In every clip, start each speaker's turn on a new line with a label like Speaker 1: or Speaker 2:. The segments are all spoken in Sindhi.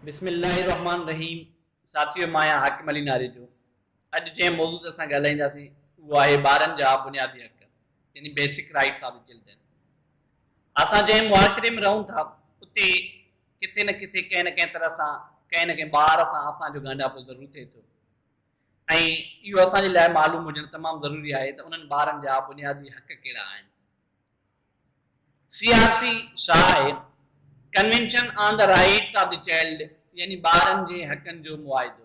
Speaker 1: بسم الله الرحمٰن الرحيم ساٿيو مان آهيان حاڪم علي ناريجو اڄ جنهن موضوع تي اسان ڳالهائينداسين اهو آهي ٻارن جا بنيادي حق يعني basic rights of the children اسان جنهن معاشري ۾ رهون ٿا اتي ڪٿي نه ڪٿي ڪنهن نه ڪنهن طرح سان ڪنهن نه ڪنهن ٻار سان اسان جو ڳانڍاپو ضرور ٿئي ٿو ۽ اهو اسان جي لاء معلوم هجڻ تمام ضروري آهي ته انهن ٻارن جا بنيادي حق ڪهڙا آهن. سي آر سي ڇا آهي؟ Convention on the rights of the child يعني ٻارن جي حقن جو معاهدو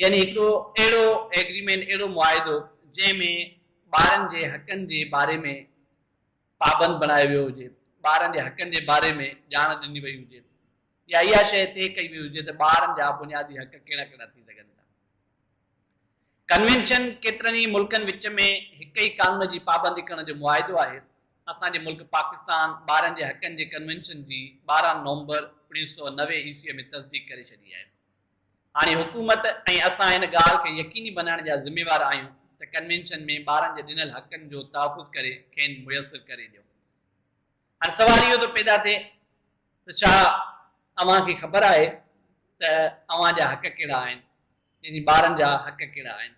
Speaker 1: يعني هڪڙو اهڙو ايگريمينٽ اهڙو معاهدو جنهن ۾ ٻارن جي حقن جي باري ۾ پابند بڻايو ويو هجي، ٻارن جي حقن جي باري ۾ ڄاڻ ڏني وئي هجي يا اها شيء طئي ڪئي وئي هجي ته ٻارن جا بنيادي حق ڪهڙا ڪهڙا ٿي سگهن ٿا. ڪنوينشن ڪيترن ئي ملڪن وچ ۾ هڪ ئي قانون جي پابندي ڪرڻ جو معاهدو آهي. اسان جي ملڪ پاڪستان ٻارن جي حقن جي ڪنوينشن جي 12 نومبر 1990 عيسويء ۾ تصديق ڪري ڇڏي آهي. هاڻي حڪومت ۽ اسان ان ڳالهه کي يقيني بنائڻ جا ذميوار آهيون ته ڪنوينشن ۾ ٻارن جي ڏنل حقن جو تحفظ ڪري کين ميسر ڪري ڏيون. هاڻي سوال اهو ٿو پيدا ٿئي ته ڇا اوهان کي خبر آهي ته اوهان جا حق ڪهڙا آهن يعني ٻارن جا حق ڪهڙا آهن؟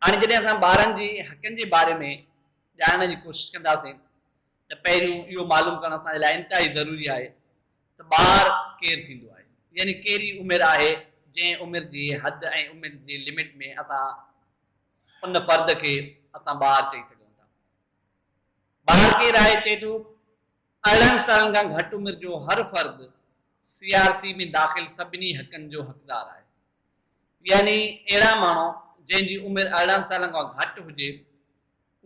Speaker 1: هاڻي جڏهن اسان ٻارن جي حقن جي باري ۾ ڄاڻڻ جي ڪوشش ڪنداسين ته پهريون اهو معلوم ڪرڻ اسان جي لاء انتهائي ضروري آهي ته ٻار ڪير ٿيندو آهي يعني ڪهڙي عمر آهي جنهن عمر جي حد ۽ عمر جي لمٽ ۾ اسان ان فرد کي اسان ٻار چئي سگهون ٿا. ٻار ڪير آهي؟ چئي ٿو 18 سالن کان گهٽ عمر جو هر فرد سي آر سي ۾ داخل سڀني حقن جو حقدار آهي. يعني اهڙا ماڻهو جنهن جي عمر 18 سالن کان گهٽ هجي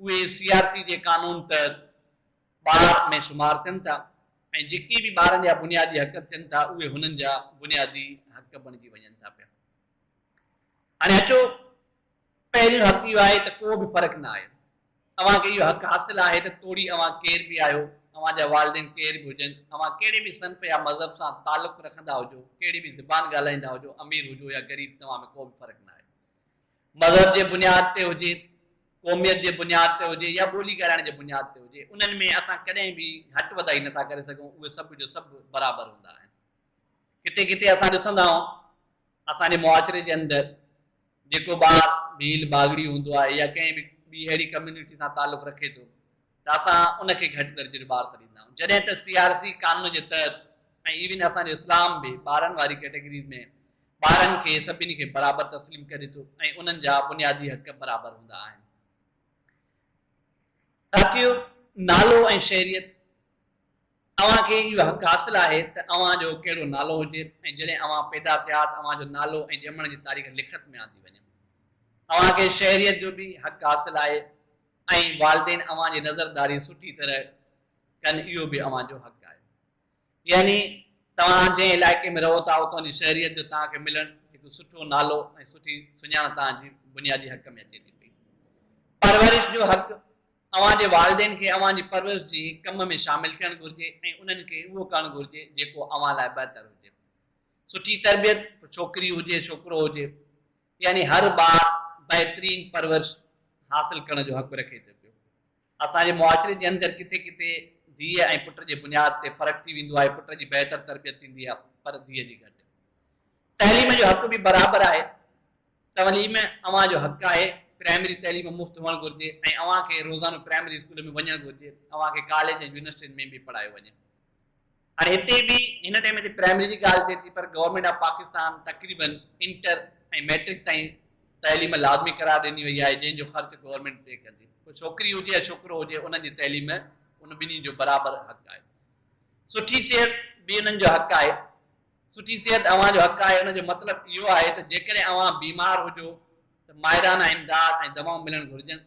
Speaker 1: اهي سي آر سي جي قانون تحت ٻار ۾ شمار ٿين ٿا ۽ جيڪي به ٻارن جا بنيادي حق ٿين ٿا اهي هنن جا بنيادي حق بڻجي وڃن ٿا پيا. هاڻي اچو پهريون حق اهو آهي ته ڪو به فرق نه آهي. اوهان کي اهو حق حاصل آهي ته توڙي اوهان ڪير به آهيو، اوهان جا والدين ڪير به هجن، اوهان ڪهڙي به صنف يا مذهب سان تعلق رکندا هجو، ڪهڙي به زبان ڳالهائيندا هجو، امير هجو يا غريب توهان ۾ ڪو به فرق نه آهي. مذهب جي بنياد تي هجي، قوميت جي بنياد تي هجي يا ٻولي ڳالهائڻ جي بنياد تي هجي، انهن ۾ اسان ڪڏهن به گهٽ وڌائي نٿا ڪري سگهون، اهي سڀ جو سڀ برابر هوندا آهن. ڪٿي ڪٿي اسان ڏسندا آهيون اسان جي معاشري جي اندر جيڪو ٻار ڀيل باگڙي هوندو آهي يا ڪنهن به ٻي اهڙي ڪميونٽي سان تعلق رکي ٿو ته اسان ان کي گهٽ درجي جو ٻار سڏيندا آهيون جڏهن ته سي آر سي قانون جي تحت ۽ ايون اسان جو اسلام به ٻارن واري ڪيٽيگريز ۾ ٻارن کي سڀني کي برابر تسليم ڪري ٿو ۽ انهن جا بنيادي حق برابر هوندا آهن. ساٿيو نالو ۽ شهريت اوهان کي اهو حق حاصل آهي ته اوهان جو ڪهڙو نالو هجي ۽ جڏهن اوهان پيدا ٿيا ته اوهان جو نالو ۽ ڄمڻ جي تاريخ لکت ۾ آندي وڃي. اوهان کي شهريت جو به حق حاصل آهي ۽ والدين اوهان جي نظرداري سٺي طرح ڪن اهو به اوهان جو حق آهي. يعني توهان جنهن علائقي ۾ رهو ٿا اتان جي شهريت جو توهان کي ملڻ هڪ سٺو نالو ۽ سٺي سڃاڻ توهان جي بنيادي حق ۾ اچي ٿي پئي. پرورش جو حق اوهان جي والدين کي اوهان جي پرورش جي ڪم ۾ شامل ٿيڻ گهرجي ۽ انهن کي اهو ڪرڻ گهرجي جيڪو اوهان لاء بهتر هجي. سٺي تربيت، پوء ڇوڪري هجي ڇوڪرو هجي، يعني هر ٻار بهترين پرورش حاصل ڪرڻ جو حق رکي ٿو پيو. اسان جي معاشري جي اندر ڪٿي ڪٿي ڌيء ۽ پٽ جي بنياد تي فرق ٿي ويندو آهي، پٽ جي بهتر تربيت ٿيندي آهي پر ڌيء جي گهٽ. تعليم جو حق به برابر آهي. تعليم اوهان جو حق آهي، پرائمري تعليم مفت هئڻ گهرجي ۽ اوهان کي روزانو پرائمري اسڪول ۾ وڃڻ گهرجي، اوهان کي ڪاليج ۽ يونيورسٽين ۾ به پڙهايو وڃي. هاڻي هتي به هن ٽائيم تي پرائمري جي ڳالهه ٿئي ٿي پر گورنمينٽ آف پاڪستان تقريبن انٽر ۽ ميٽرڪ تائين تعليم لازمي قرار ڏني وئي آهي جنهن جو خرچ گورنمينٽ پي ڪندي. پوء ڇوڪري هجي يا ڇوڪرو هجي انهن جي تعليم ان ٻنهي جو برابر حق آهي. سٺي صحت به انهن جو حق آهي. سٺي صحت اوهان جو حق آهي، ان جو مطلب اهو آهي ته جيڪڏهن اوهان بيمار هجو ته ماهرانه امداد ۽ دوائون ملڻ گهرجن.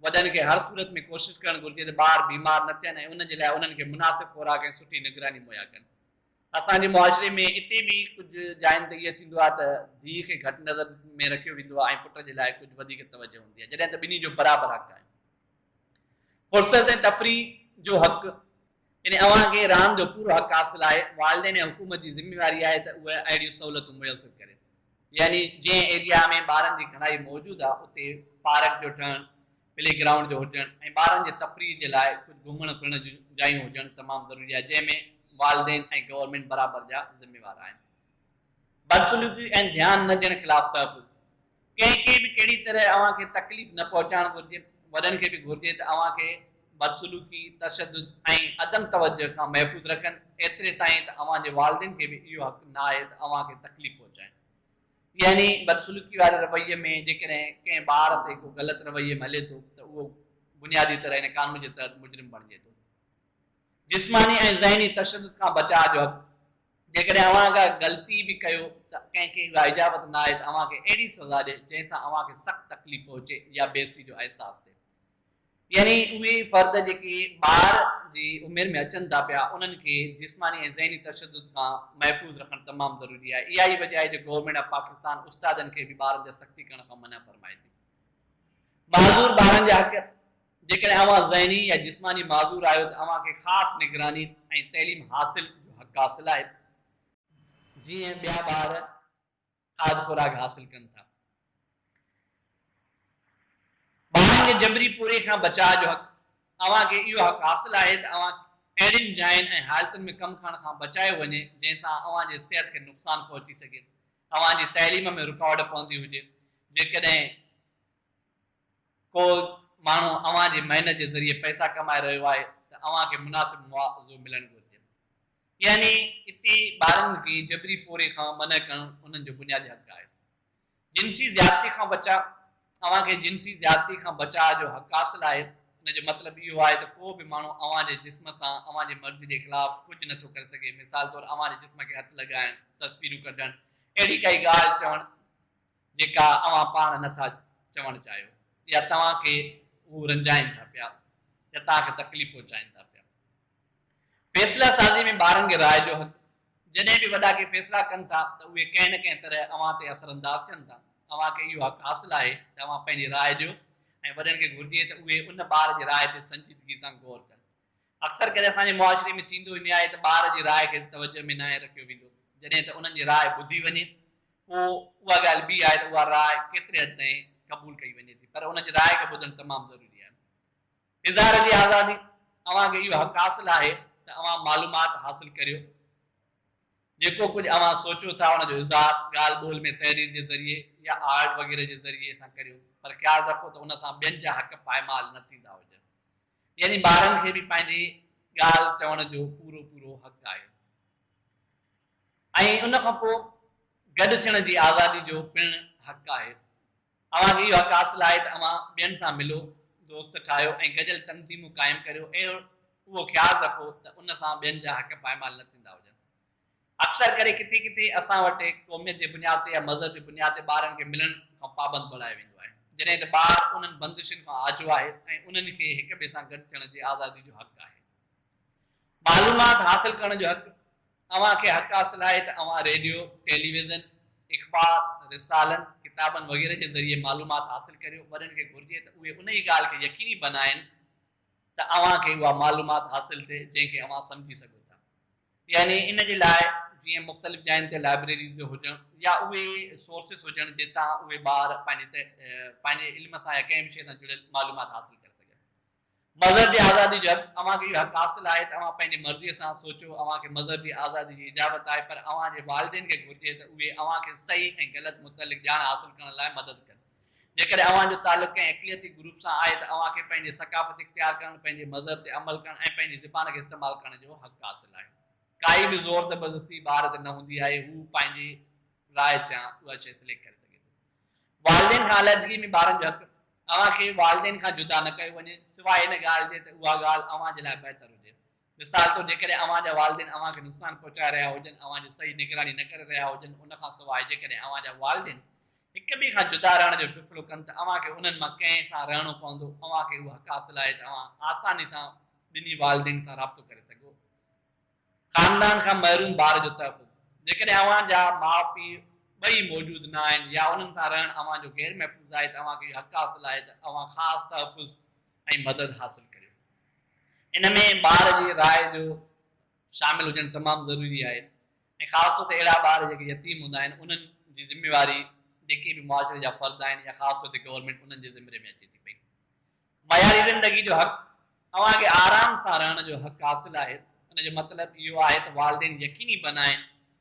Speaker 1: وڏن کي هر صورت ۾ ڪوشش ڪرڻ گهرجي ته ٻار بيمار نه ٿين ۽ انهن جي لاء انهن کي مناسب خوراڪ ۽ سٺي نگراني مهيا ڪن. اسان جي معاشري ۾ اتي به ڪجهه جاين تي اهو ٿيندو آهي ته ڌيء کي گهٽ نظر ۾ رکيو ويندو آهي ۽ پٽ جي لاء ڪجهه وڌيڪ توجهه هوندي آهي جڏهن ته ٻنهي جو برابر حق آهي. فرصت ۽ تفريح جو حق يعني اوهان کي راند جو پورو حق حاصل آهي، والدين ۽ حڪومت جي ذميواري آهي ته اهي اهڙيون سهولتون ميسر ڪري. يعني جنهن ايريا ۾ ٻارن جي گهڻائي موجود آهي اتي پارڪ جو ٺهڻ، پلي گرائونڊ جو هجڻ ۽ ٻارن جي تفريح جي لاء ڪجهه گهمڻ ڦرڻ جون جايون هجڻ تمام ضروري آهي جنهن ۾ والدين ۽ گورنمينٽ برابر جا ذميوار آهن. بدسلوڪي ۽ ڌيان نه ڏيڻ خلاف تحفظ، ڪنهن کي به ڪهڙي طرح اوهان کي تڪليف نه پهچائڻ گهرجي، وڏن کي به گهرجي ته اوهان کي بدسلوڪي، تشدد ۽ عدم توجه کان محفوظ رکن، ايتري تائين ته اوهان جي والدين کي به اهو حق نه آهي ته اوهان کي تڪليف پهچائين. يعني بدسلوڪي واري رويي ۾ جيڪڏهن ڪنهن ٻار تي ڪو غلط رويي ۾ هلي ٿو ته اهو بنيادي طرح ان قانون جي تحت مجرم بڻجي ٿو. جسماني ۽ ذهني تشدد کان بچاء جو حق، جيڪڏهن اوهان ڪا غلطي به ڪيو ته ڪنهن کي اها اجازت نه آهي ته اوهان کي اهڙي سزا ڏئي جنهن سان اوهان کي سخت تڪليف پهچي يا بيعزتي جو احساس ٿئي. يعني اهي فرد جيڪي ٻار جي عمر ۾ اچن ٿا پيا انهن کي جسماني ۽ ذهني تشدد کان محفوظ رکڻ تمام ضروري آهي. اها ئي وجه آهي جو گورنمينٽ آف پاڪستان استادن کي به ٻارن تي سختي ڪرڻ کان منع فرمائي ٿي. معذور ٻارن جا حق، جيڪڏهن اوهان ذهني يا جسماني معذور آهيو ته اوهان کي خاص نگراني ۽ تعليم حاصل جو حق حاصل آهي. جيئن ٻيا ٻار کاڌ خوراڪ حاصل ڪن ٿا. ٻارن کي جبري پورهيي کان بچاء جو حق، اوهان کي اهو حق حاصل آهي ته اوهان اهڙين جاين ۽ حالتن ۾ ڪم ڪرڻ کان بچايو وڃي جنهن سان اوهان جي صحت کي نقصان پهچي سگهي، اوهان جي تعليم ۾ رڪاوٽ پوندي هجي، جيڪڏهن ڪو ماڻهو اوهان جي محنت جي ذريعي پئسا ڪمائي رهيو آهي ته اوهان کي مناسب معاوضو ملڻ گهرجي. يعني اتي ٻارن کي جبري پورهيي کان منع ڪرڻ انهن جو بنيادي حق آهي. جنسي زيادتي کان بچاء، اوهان کي جنسي زيادتي کان بچاء جو حق حاصل آهي. ان جو مطلب اهو آهي ته ڪو به ماڻهو اوهان جي جسم سان اوهان جي مرضي جي خلاف ڪجهه نٿو ڪري سگهي. مثال طور اوهان جي جسم کي هٿ لڳائڻ، تصويرون ڪڍڻ، اهڙي ڪائي ڳالهه چوڻ جيڪا اوهان پاڻ نه ٿا چوڻ چاهيو يا توهان کي هو رنجائين ٿا پيا يا توهان کي تڪليف پهچائين ٿا پيا. فيصلا سازي ۾ ٻارن کي راء جو حق، جڏهن به وڏا ڪي فيصلا ڪن ٿا ته اهي ڪنهن نه ڪنهن طرح اوهان تي اثرانداز ٿين ٿا. اوهان کي اهو حق حاصل آهي ته اوهان پنهنجي راء ڏيو ۽ وڏن کي گهرجي ته اهي ان ٻار جي راء تي سنجيدگي سان غور ڪن. اڪثر ڪري اسان جي معاشري ۾ ٿيندو ائين آهي ته ٻار جي راء کي توجه ۾ ناهي رکيو ويندو، جڏهن ته انهن جي راء ٻڌي وڃي، پوء اها ڳالهه ٻي آهي ته اها راء ڪيتري حد تائين قبول ڪئي وڃي ٿي، پر انهن جي راء کي ٻڌڻ تمام ضروري آهي. اظهار جي آزادي، اوهان کي اهو حق حاصل آهي ته اوهان معلومات حاصل ڪريو، جيڪو ڪجهه اوهان سوچيو ٿا ان جو اظهار ڳالهه ٻولهه ۾ تحرير جي ذريعي يا آرٽ وغيره جي ذريعي سان ڪريو، پر خيال رکو ته ان سان ٻين جا حق پائمال نه ٿيندا هجن. يعني ٻارن کي به پنهنجي ڳالهه چوڻ جو پورو پورو حق آهي ۽ ان کان پوء گڏ ٿيڻ جي آزادي جو پڻ حق آهي. اوهان کي اهو حق حاصل آهي ته اوهان ٻين سان ملو، دوست ٺاهيو ۽ گڏيل تنظيمون قائم ڪريو ۽ اهو خيال رکو ته ان سان ٻين جا حق پائمال نه ٿيندا هجن. اڪثر ڪري ڪٿي ڪٿي اسان وٽ قوميت جي بنياد تي يا مذهب جي بنياد تي ٻارن کي ملڻ کان پابند بڻايو ويندو آهي، جڏهن ته ٻار انهن بندشن کان آجو آهي ۽ انهن کي هڪ ٻئي سان گڏ ٿيڻ جي آزادي جو حق آهي. معلومات حاصل ڪرڻ جو حق، اوهان کي حق حاصل آهي ته اوهان ريڊيو، ٽيليويزن، اخبار، رسالن، ڪتابن وغيره جي ذريعي معلومات حاصل ڪريو، وڏن کي گهرجي ته اهي انهيء ڳالهه کي يقيني بنائين ته اوهان کي اها معلومات حاصل ٿئي جنهن کي اوهان سمجهي سگهو ٿا. يعني ان جي لاء جيئن مختلف جاين تي لائبريريز جو هجڻ يا اهي سورسز هجڻ جتان اهي ٻار پنهنجي پنهنجي علم سان يا ڪنهن به شيء سان جڙيل معلومات حاصل ڪري سگهن. مذهب جي آزادي جو حق، اوهان کي اهو حق حاصل آهي ته اوهان پنهنجي مرضيء سان سوچو، اوهان کي مذهب جي آزادي جي اجازت آهي پر اوهان جي والدين کي گهرجي ته اهي اوهان کي صحيح ۽ غلط متعلق ڄاڻ حاصل ڪرڻ لاء مدد ڪن. جيڪڏهن اوهان جو تعلق ڪنهن اقليتي گروپ سان آهي ته اوهان کي پنهنجي ثقافت اختيار ڪرڻ، پنهنجي مذهب تي عمل ڪرڻ ۽ پنهنجي زبان کي استعمال ڪرڻ جو حق حاصل آهي. ڪائي به زور زبردستي ٻار تي نه هوندي آهي، هو پنهنجي راء چان اها شيء سليڪٽ ڪري سگهي ٿو. والدين کان علحدگي ۾ ٻارن جو حق، اوهان کي والدين کان جدا نه ڪيو وڃي، سواء ان ڳالهه جي ته اها ڳالهه اوهان جي لاء بهتر هجي. مثال طور جيڪڏهن اوهان جا والدين اوهان کي نقصان پهچائي رهيا هجن، اوهان جي صحيح نگراني نه ڪري رهيا هجن، ان کان سواء جيڪڏهن اوهان جا والدين هڪ ٻئي کان جدا رهڻ جو فيصلو ڪن ته اوهان کي انهن مان ڪنهن سان رهڻو پوندو، اوهان کي اهو حق حاصل آهي ته اوهان آساني سان ٻنهي والدين سان رابطو ڪري سگهو. خاندان کان محروم ٻار جو تحفظ، جيڪڏهن اوهان جا ماء پيء ٻئي موجود نه آهن يا انهن سان رهڻ اوهان جو غير محفوظ آهي ته اوهان کي اهو حق حاصل آهي ته اوهان خاص تحفظ ۽ مدد حاصل ڪريو. ان ۾ ٻار جي راء جو شامل هجڻ تمام ضروري آهي ۽ خاص طور تي اهڙا ٻار جيڪي يتيم هوندا آهن انهن جي ذميواري جيڪي به معاشري جا فرد آهن يا خاص طور تي گورنمينٽ انهن جي ذمري ۾ اچي ٿي پئي. معياري زندگي جو حق، اوهان کي آرام سان رهڻ جو حق حاصل آهي. ان جو مطلب اهو آهي ته والدين يقيني بنائين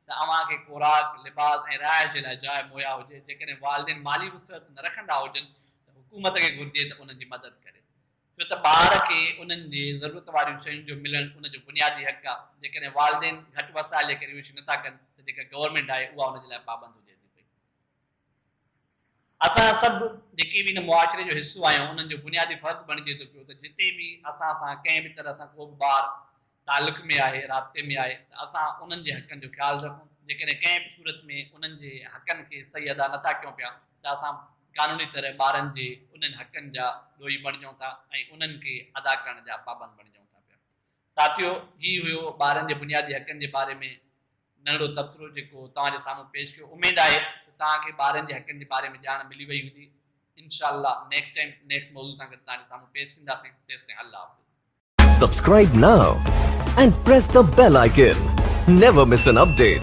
Speaker 1: ته اوهان کي خوراڪ، لباس ۽ رهائش جي لاء جاء مهيا هجي. جيڪڏهن والدين مالي وسعت نه رکندا هجن ته حڪومت کي گهرجي ته انهن جي مدد ڪري. ڇو ته ٻار کي انهن جي ضرورت واريون شين جو ملڻ ان جو بنيادي حق آهي. جيڪڏهن والدين گهٽ وسائل جي ڪري اهي شيون نٿا ڪن ته جيڪا گورنمينٽ آهي اها ان جي لاء پابند هجي ٿي پئي. اسان سڀ جيڪي به هن معاشري جو حصو آهيون انهن جو بنيادي فرض بڻجي ٿو پيو ته جتي به اسان سان ڪنهن به طرح سان ڪو به ٻار تعلق ۾ آهي، رابطي ۾ آهي ته اسان انهن جي حقن جو خيال رکون، جيڪڏهن ڪنهن به صورت ۾ انهن جي حقن کي صحيح ادا نٿا ڪيون پيا ته اسان قانوني طرح ٻارن جي انهن حقن جا ڏوهي بڻجون ٿا ۽ انهن کي ادا ڪرڻ جا پابند بڻجون ٿا پيا. ساٿيو هي هيو ٻارن جي بنيادي حقن جي باري ۾ ننڍڙو تبصرو جيڪو توهان جي سامهون پيش ڪيو اميد آهي ته توهان کي ٻارن جي حقن جي باري ۾ ڄاڻ ملي وئي هوندي انشاء الله نيڪسٽ ٽائيم نيڪسٽ موضوع سان گڏ توهان جي سامهون پيش ٿينداسين تيستائين الله حافظ.
Speaker 2: Subscribe now and press the bell icon. Never miss an update.